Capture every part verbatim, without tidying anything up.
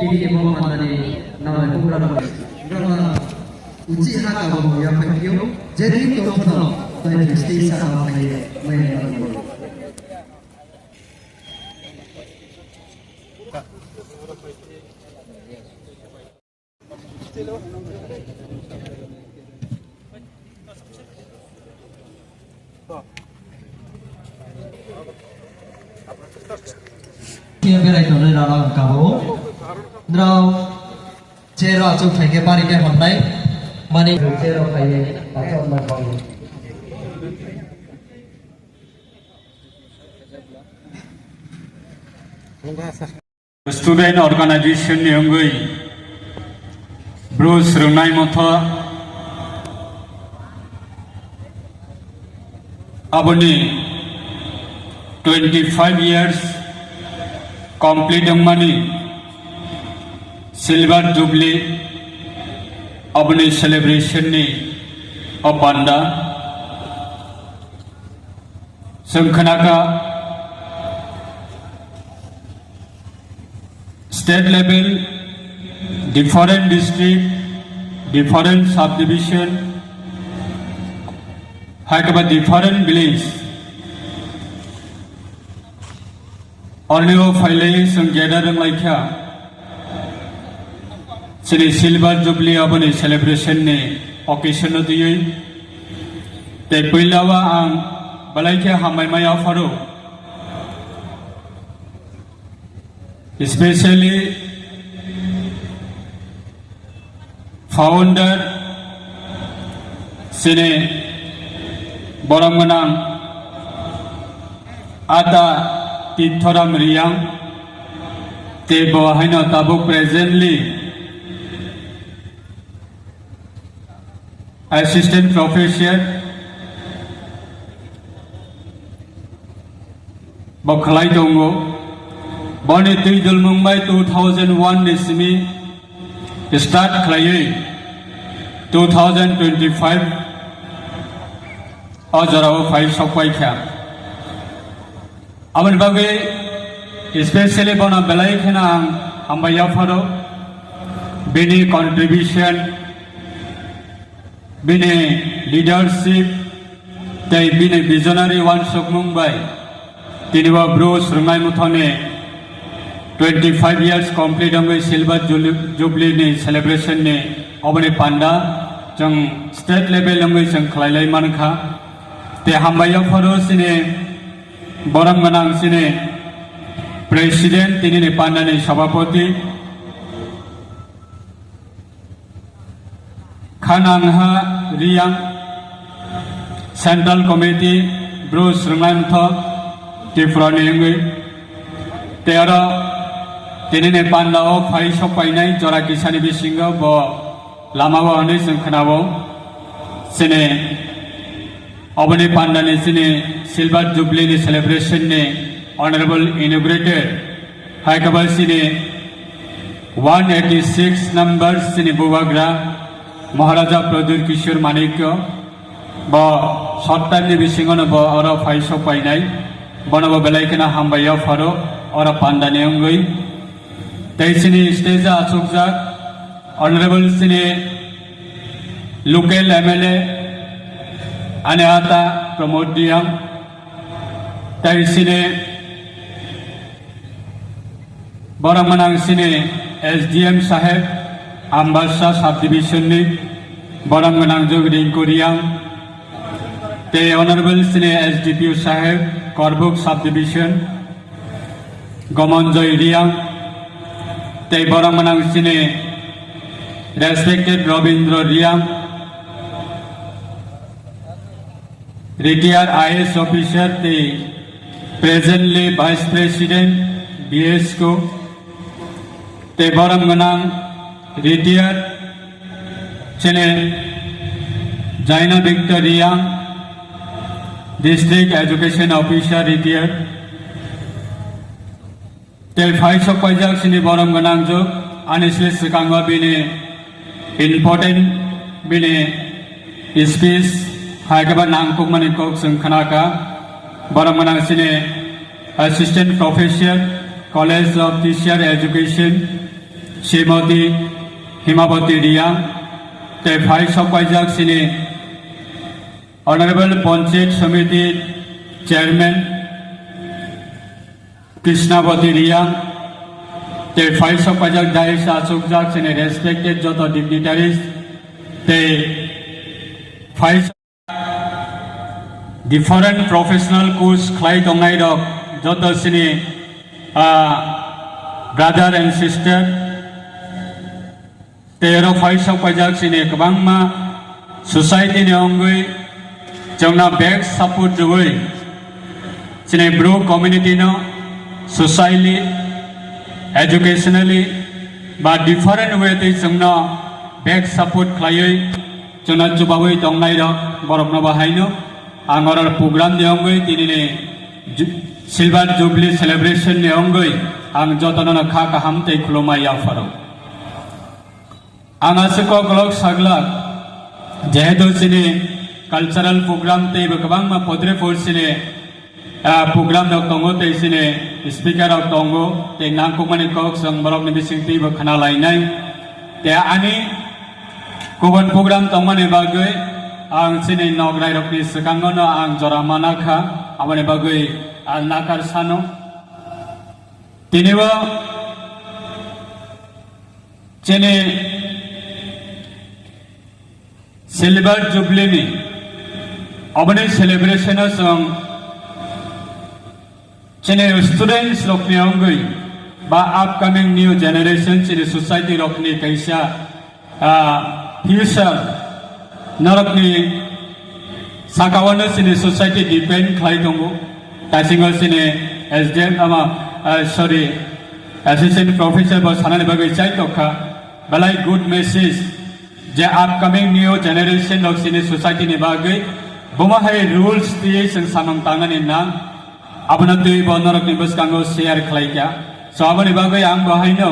Bini bo panda ni nalai bugra rao, brao uchih ha kabo ya phai phi ou, je din tong pho no, tai stage saka phai ye, mai ya. Khe berai tongnai rao no ang kabo. Nrao chair rao achouh phai khe bari khe hamnai. Mani chair rao phai ye achouh ma phai. Student organization ni ongwi Bru Srwngnai Motha aboni twenty five years complete wngmani silver jubilee aboni celebration ni o panda. Chwng khna kha state level, different district, different subdivision, hai khe ba different village. Orni o phailai chwng gather wnglai kha. Chini silver jubilee aboni celebration ni occasion no twiwi. Tei poila o ang belai khe hambai mai yapharo. Especially founder chini borom gwnang Ata Tirthoram Reang, tei bo haino tabuk presently Assistant Professor bo khlai tongo. Boni twi dulmung bai two thousand one ni simi start khlaiwi two thousand twenty five o jorao phai sokpai kha. Aboni bagwi especially bono belai kheno ang hambai yapharo, bini contribution, bini leadership, tei bini visionary uansukmung bai tini bo Bru Srwngnai Motha ni twenty five years complete wngwi silver juli-, jubilee ni celebration ni oboni panda chwng state level wngwi chwng khlailai mankha. Tei hambai yapharo chini borom gwnang chini president, tini ni panda ni sabhapati, Khanangha Reang, Central Committee, Bru Srwngnai Motha, Tripura ni wngwi. Tei aro tini ni panda o phai sokpainai jora kisa ni bisingo bo lama o hwnwi chwng khna o. Chini oboni panda ni chini Silver Jubilee ni celebration ni Honorable Inaugurator, hai khe bo chini one eighty six number chini bubagra Maharaja Pradyut Kishore Manikya, bo short time ni bisingo no bo oro phai sokpainai, bono bo belai kheno hambai yapharo, oro panda ni wngwi. Tei chini stage o achukjak Honorable chini local M L A, ani ata Pramod Reang, tei chini borom gwnang chini S D M saheb, Ambassa subdivision ni, borom gwnang jog Rinku Reang, tei Honorable chini S D P O saheb, Korbuk subdivision, Gomonjoy Reang, tei borom gwnang chini respected Robindra Reang, retired I A S officer tei presently Vice President B S K O, tei borom gwnang retired chini Jaina Victor Reang, District Education Officer retired. Tei phai sokpaijak chini borom gwnang jog, ani sle swkango bini important bini speech hai khe ba nangkukmani kok chwng khna kha. Borom gwnang chini Assistant Professor, College of Teacher Education, Srimoti Himaboti Reang, tei phai sokpaijak chini Honorable Panchayat Samiti Chairman Krishnaboti Reang, tei phai sokpaijak dais achukjak chini respected joto dignitaries, tei phai different professional course khlai tongnai rok joto chini, ah, brother and sister, tei aro phai sokpaijak chini kwbangma society ni ongwi chwngno bag support rwui chini Bru community no socially, educationally, ba different way twi chwngno bag support khlaiwi chwngno chubawi tongnai rok borokno bo haino ang oro program ni ongwi tinini ju-, Silver Jubilee celebration ni ongwi ang jotono no kha kaham tei khulumma yapharo. Ang aswk kok kolok saglak, jehetu chini cultural program teibo kwbangma podrepur chini, ah, program rok tongo tei chini speaker rok tongo, tei nangkukmani kok chwng borokni bising twibo khna lainai. Tei ani kubun program tongmani bagwi ang chini nograi rokni swkango no ang jora mana kha, aboni bagwi ang nakar sano. Tini bo chini Silver Jubilee ni oboni celebration o chwng chini students rokni ongwi ba upcoming new generation chini society rokni kaisa, ah, future norokni sakao no chini society depend khlai tongo. Taisingo chini S D M ama, ah, sorry, assistant professor bo sanani bagwi chai tongkha. Belai good message je upcoming new generation rok chini society ni bagwi bomo hai rules twiwi chwng samung tangnani nang. Abono twibo norokni bwskango share khlai kha. So aboni bagwi ang bo haino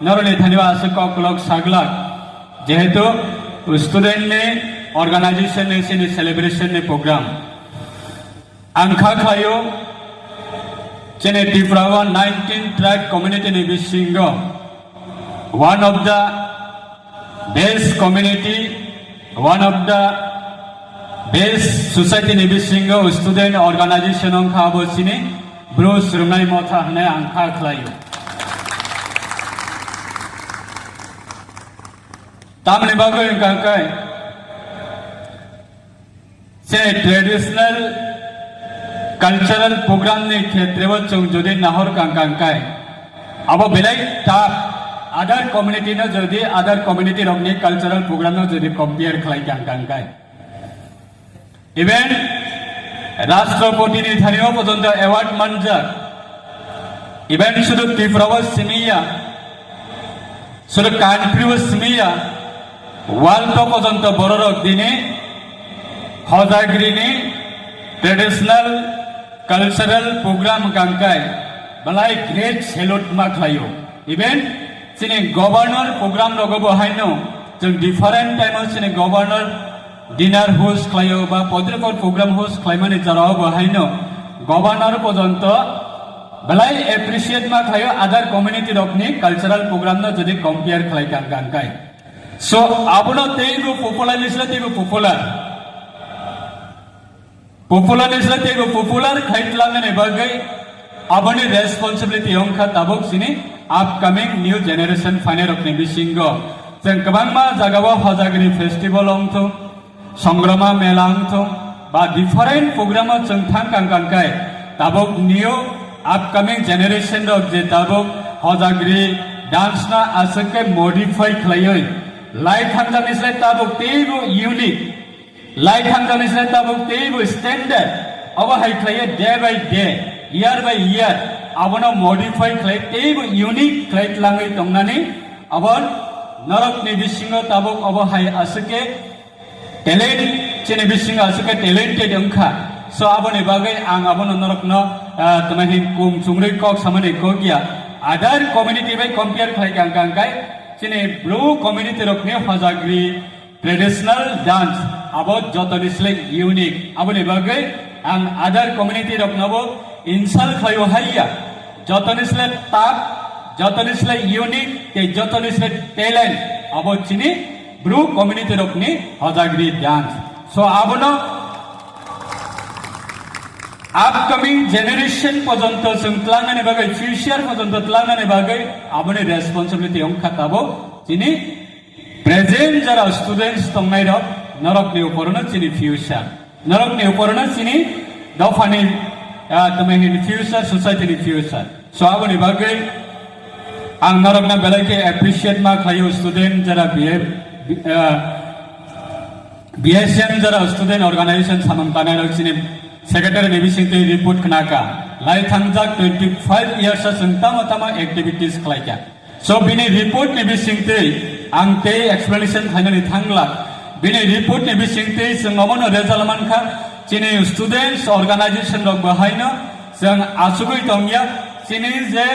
norokni thani o aswk kok kolok saglak. Jehetu student ni organization ni chini celebration ni program. Ang kha khlaio, chini Tripura o nineteen tribe community ni bisingo one of the best community, one of the best society ni bisingo student organization wngkha abo chini Bru Swrwngnai Motha hwnwi ang kha khlaio. Tamni bagwi wngkha khe, se traditional cultural program ni khetre o chwng jodi nahor kang kang kai, abo belai tough, other community no jodi, other community rokni cultural program no jodi compare khlai kang kang kai. Even Rashtrapati ni thani o porjonto award manjak. Even sudu Tripura o simi ya, sudu country o simi ya, world o porjonto bororok dini Hojagri ni traditional cultural program kang kai belai great salute ma khlaio. Even chini governor program rogo bo haino chwng different time o chini governor dinner host khlaio ba podrepot program host khlaimani jora o bo haino governor porjonto belai appreciate ma khlaio other community rokni cultural program no jodi compare khlai kang kang kai. So, abono teibo popular ni sle teibo popular. Popular ni sle teibo popular khlai tlangnani bagwi aboni responsibility wngkha tabuk chini upcoming new generation phainai rokni bisingo. Chwng kwbangma jagao Hojagri festival wngthung, Songrama mela wngthung, ba different program o chwng thang kang kang kai, tabuk new upcoming generation rok je tabuk Hojagri dance no aswk khe modify khlaiwi, lai thangjani sle tabuk teibo unique. Lai thangjani sle tabuk teibo standard. Abo hai khlaiwi day by day, year by year, abono modify khlai teibo unique khlai tlangwi tongnani. Abo norokni bisingo tabuk abo hai aswk khe talent, chini bisingo aswk khe talented wngkha. So aboni bagwi ang abono norokno, ah, tma hin kung chungrwi kok samani kok ya. Other community bai compare khlai kang kang kai, chini Bru community rokni Hojagri traditional dance abo jotoni sle unique. Aboni bagwi ang other community roknobo insult khlaio hai ya. Jotoni sle tough, joto ni slái unique tei joto ni slái talent, abo chini Bru community rokni Hojagri dance. So abono upcoming generation porjonto chwng tlangnani bagwi, future porjonto tlangnani bagwi aboni responsibility wngkha tabuk chini present jara students tongnai rok, norokni uporono chini future. Norokni uporono chini dophani, ah, tongmani hini future, society ni future. So aboni bagwi ang norokno belai khe appreciate ma khlaio student jara B A, ah, B S M jara student organization samung tangnai rok chini secretary ni bisingtwi report khnakha. Lai thangjak twenty five years o chwng tamo tamo activities khlaikha. So bini report ni bisingtwi ang tei explanation khlainani thangla. Bini report ni bisingtwi chwng omono result mankha, chini students organization rok bahaino chwng achugwi tongya, chini je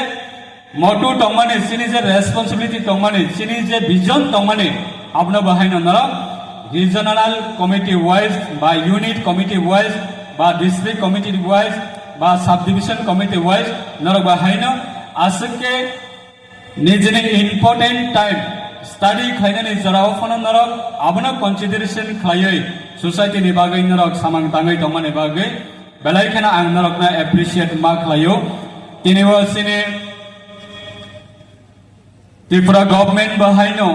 motto tongmani, chini je responsibility tongmani, chini je vision tongmani, abono bahaino norok regional committee wise ba unit committee wise ba district committee wise ba subdivision committee wise norok bahaino aswk khe nijini important time study khlainani jorao phano norok abono consideration khlaiwi society ni bagwi norok samung tangwi tongmani bagwi belai kheno ang norokno appreciate ma khlaio. Tini o chini Tripura government bo haino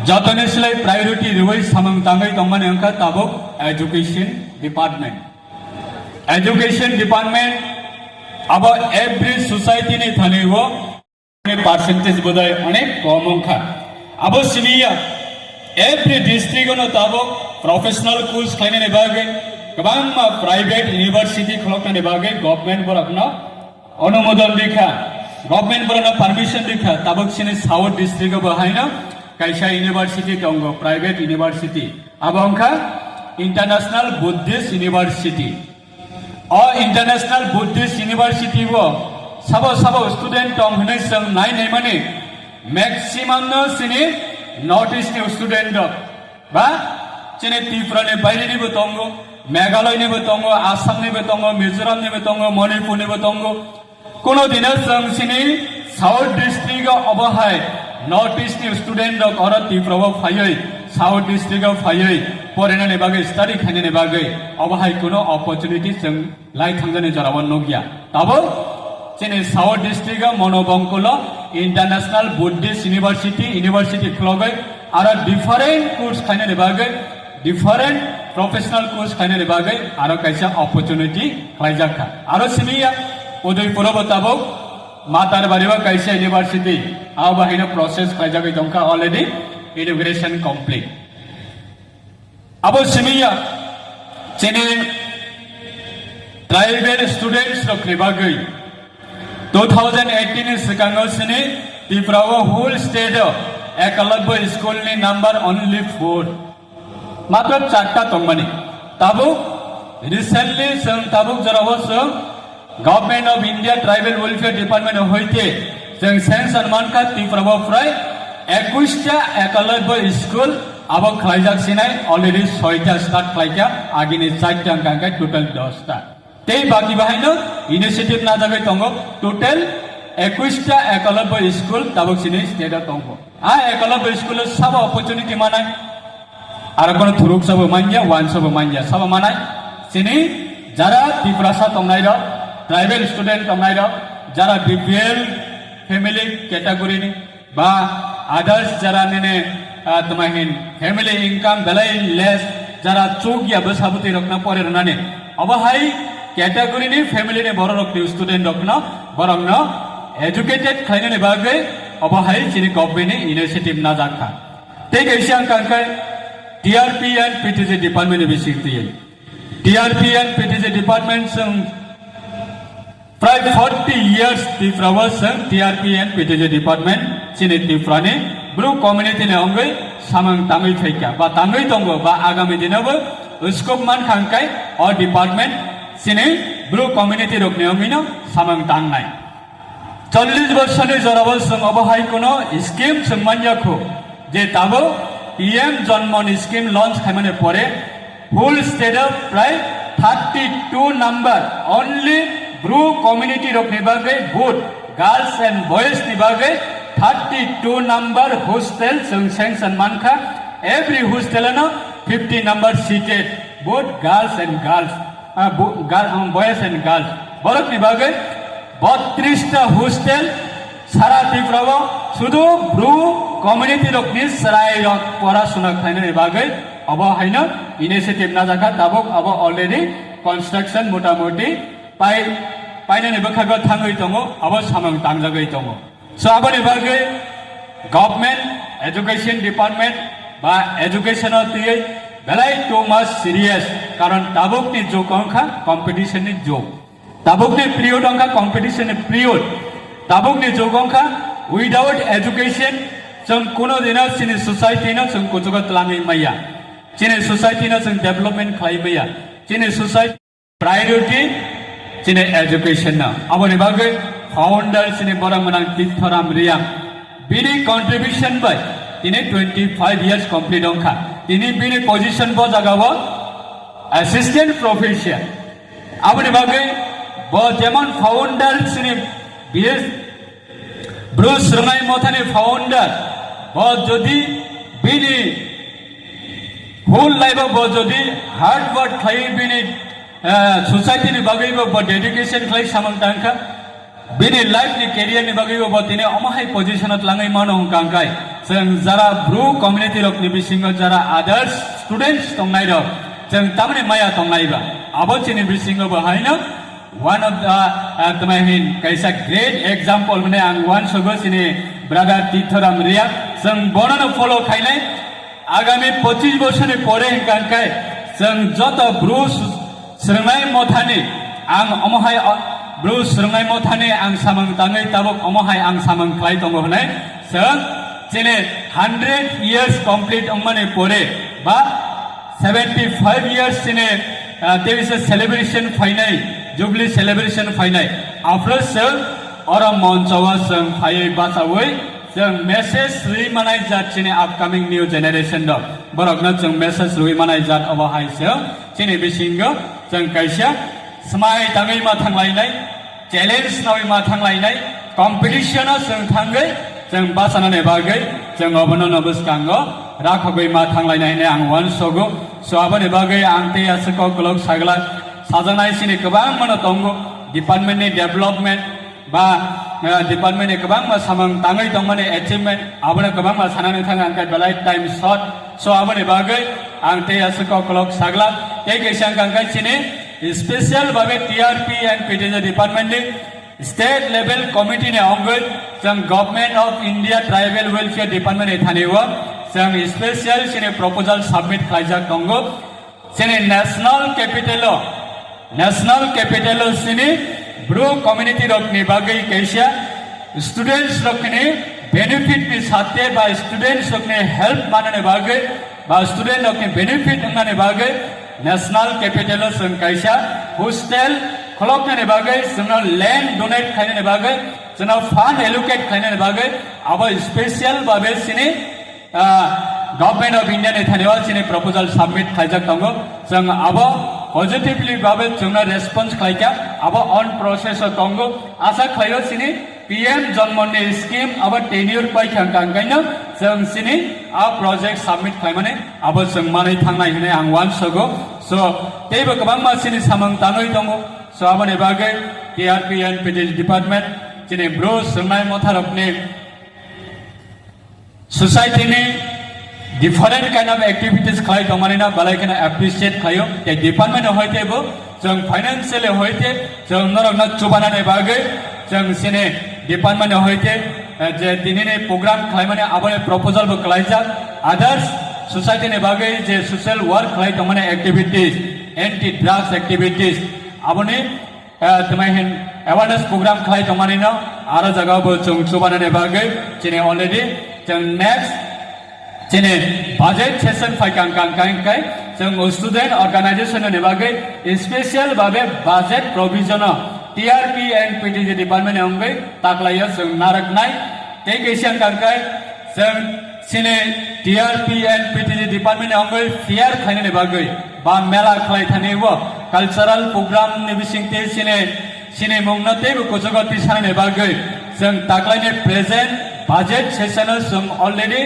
jotoni slái priority riwi samung tangwi tongmani wngkha tabuk education department. Education department abo every society ni thani o percentage bodai onek kom wngkha. Abo simi ya, every district o no tabuk professional course khlainani bagwi kwbangma private university kholoknani bagwi government borokno অনুমোদন rikha, government borokno permission rikha, tabuk chini South district o bo haino kaisa university tongo, private university. Abo wngkha International Buddhist University. O International Buddhist University o sabo sabo student tong hwnwi chwng nai naimani, maximum no chini North East ni student rok ba chini Tripura ni baire ni bo tongo, Meghalaya ni bo tongo, Assam ni bo tongo, Mizoram ni bo tongo, Manipur ni bo tongo. Kuno dino chwng chini South district o obo hai North East ni student rok oro Tripura o phaiwi, South district o phaiwi porinani bagwi, study khainani bagwi obo hai kuno opportunity chwng lai thangjani jora o nukya. Tabuk chini South district o Monobongkul o International Buddhist University, university khulogwi aro different course khainani bagwi, different professional course khainani bagwi aro kaisa opportunity khlaijak kha. Aro simi ya Udaipur o bo tabuk Matarbari o kaisa university, abo haino process khlaijagwi tongkha already, inauguration complete. Abo simi ya chini tribal students rokni bagwi two thousand eighteen ni swkango chini Tripura o whole state o ekalabbo school ni number only four. Matro charta tongmani. Tabuk recently chwng tabuk jorao chwng Government of India Tribal Welfare Department hoite chwng sanction mankha Tripura o prai ekush ta ekalabbo school abo khlaijak sinai already soita start khlaikha, agini charta wngkha hwnkhe total dosta. Tei baki bahaino initiative najagwi tongo, total ekush ta ekalabbo school tabuk chini state o tongo. A ekalabbo school o sabo opportunity manai, aro kono thuruk sabo manya, wan sabo manya, sabo manai. Chini jara Tiprasa tongnai rok, tribal student tongnai rok, jara B P L family category ni, ba others jara nini, ah, tma hin family income belai less, jara chukya bwsa bwtwi rokno pore rwnani. Obo hai category ni family ni borok rokni student rokno, borokno educated khlainani bagwi obo hai chini government ni initiative najak kha. Tei kaisa wngkha khe T R P and P T G department ni bising twi. T R P and P T G department chwng prai forty years Tripura o chwng T R P and P T G department chini Tripura ni Bru community ni wngwi samung tangwi phaikha, ba tangwi tongo, ba agami dino bo scope mankha hwnkhe o department chini Bru community rokni wngwino samung tangnai. Chollish bosorni jorao chwng obo hai kuno scheme chwng manya kho, je tabuk P M Janman scheme launch khaimani pore whole state o prai thirty two number only Bru community rokni bagwi vote Girls and boys ni bagwi thirty two number hostel chwng sanction mankha. Every hostel no fifty number seated, both girls and girls, ah, bo-, girl, um, boys and girls. Borok ni bagwi botris ta hostel sara Tripura o sudu Bru community rok ni chwrai rok pora suna khlainani bagwi obo haino initiative najakha, tabuk abo already construction motamuti pai, painani bwkhago thangwi tongo, abo samung tangjagwi tongo. So aboni bagwi government education department ba education o twiwi belai too much serious, karon tabuk ni jug wngkha competition ni jug. Tabuk ni period wngkha competition ni period. Tabuk ni jug wngkha without education chwng kuno dino chini society no chwng kuchugo tlangwi maya. Chini society no chwng development khlai maya. Chini society priority chini education no. Aboni bagwi founder chini borok mwnang Tirthoram Reang. Bini contribution bai tini twenty five years complete wngkha. Tini bini position bo jaga o assistant professor. Aboni bagwi bo jemon founder chini B S Bru Swrwngnai Mothani founder, bo jodi bini whole life o bo jodi hard work khlai bini, eh, society ni bagwi bo, bo dedication khlai samung tangkha, bini life ni career ni bagwi bo, bo tini omo hai position o tlangwi mano hwnkha hwnkhe, chwng jara Bru community rok ni bisingo jara others students tongnai rok, chwng tamni maya tongnai ba, abo chini bisingo bo haino one of the, ah, tma hin kaisa great example hwnwi ang uansogo chini brother Tirthoram Reang. Chwng bono no follow khainai. Agami pochis bosor ni pore hwnkha hwnkhe chwng joto Bru s-, Swrwngnai Mothani, ang omo hai, o, Bru Swrwngnai Mothani ang samung tangwi tabuk omo hai ang samung khlai tongo hwnwi chwng chini hundred years complete wngmani pore ba seventy five years chini, ah, tei se celebration phainai, jubilee celebration phainai. Aphuru chwng oro moncho o chwng phaiwi bachaui chwng message rwi manai jat chini upcoming new generation rok. Borokno chwng message rwi manai jat obo hai se chini bisingo chwng kaisa smai tangwi ma thanglainai, challenge nawi ma thanglainai, competition o chwng thangwi chwng bachanani bagwi chwng obono no bwskango rakhogwi ma thanglainai hinwi ang uansogo. So aboni bagwi ang tei aswk kok kolok sagla sajaknai chini kwbangma no tongo, department ni development ba, eh, department ni kwbangma samung tangwi tongmani achievement, abono kwbangma sanani thangwi ang khe belai time short. So aboni bagwi ang tei aswk kok kolok sagla tei kaisa ang khe chini special babe T R P and P T G department ni state level committee ni ongwi chwng Government of India Tribal Welfare Department ni thani o chwng special chini proposal submit khlaijak tongo. Chini national capital o, national capital o chini Bru community rok ni bagwi kaisa students rok ni benefit ni sathe ba students rok ni help manani bagwi ba student rok ni benefit wngnani bagwi national capital o chwng kaisa hostel kholoknani bagwi chwngno land donate khlainani bagwi chwngno fund allocate khlainani bagwi abo special babe chini ah, Government of India ni thani o chini proposal submit khlaijak tongo. Chwng abo positively babe chwngno response khlaikha, abo on process o tongo. Asa khlaio chini P M Janman ni scheme abo tenure paikha hwnkha hwnkhaino chwng chini a project submit khlaimani abo chwng manwi thangnai hwnwi ang uansogo. So, teibo kwbangma chini samung tangwi tongo. So, aboni bagwi T R P and P T G department, chini Bru Swrwngnai Motharokni society ni different kind of activities khlai tongmani no belai kheno appreciate khlaio. Tei department ni hoite bo chwng financially hoite chwng norokno chubanani bagwi chwng chini department ni hoite, eh, je tinini program khlaimani aboni proposal bo khlaijak. Others society ni bagwi je social work khlai tongmani activities, anti drugs activities, aboni eh, tma hin awareness program khlai tongmani no, aro jaga bo chwng chubanani bagwi chini already chwng next chini budget session phaikha hwnkha hwnkhe chwng student organization ni bagwi special babe budget provision o T R P and P T G department ni wngwi taklaio chwng narwknai. Tei kaisa hwnkha hwnkhe chwng chini T R P and P T G department ni wngwi fair khlainani bagwi ba mela khlai thani o cultural program ni bisingtwi chini, chini mungno teibo kuchugo tisanani bagwi Chwng taklai ni present budget session o chwng already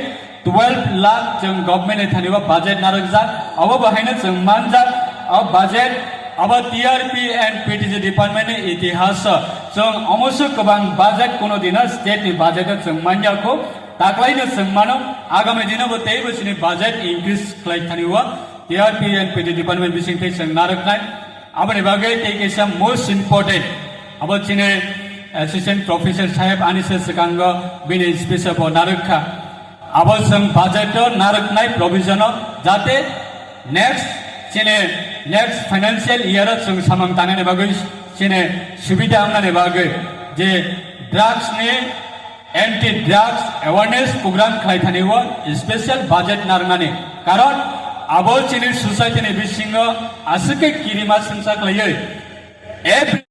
twelve lakh chwng government ni thani o budget narwkjak, abo bo haino chwng manjak, o budget, abo T R P and P T G department ni itihas o chwng omosu kwbang budget kuno dino state ni budget o chwng manya kho, taklai no chwng mano, agami dino bo teibo chini budget increase khlai thani o, T R P and P T G department bising thai chwng narwknai. Aboni bagwi tei kaisa most important, abo chini assistant professor saheb ani se swkango bini speech o bo narwk kha. Abo chwng budget o narwknai provision o jate next chini next financial year o chwng samung tangnani bagwi chini subida wngnani bagwi je drugs ni anti drugs awareness program khlai thani o special budget narwknani. Karon abo chini society ni bisingo aswk khe kirima swngsa khlaiwi every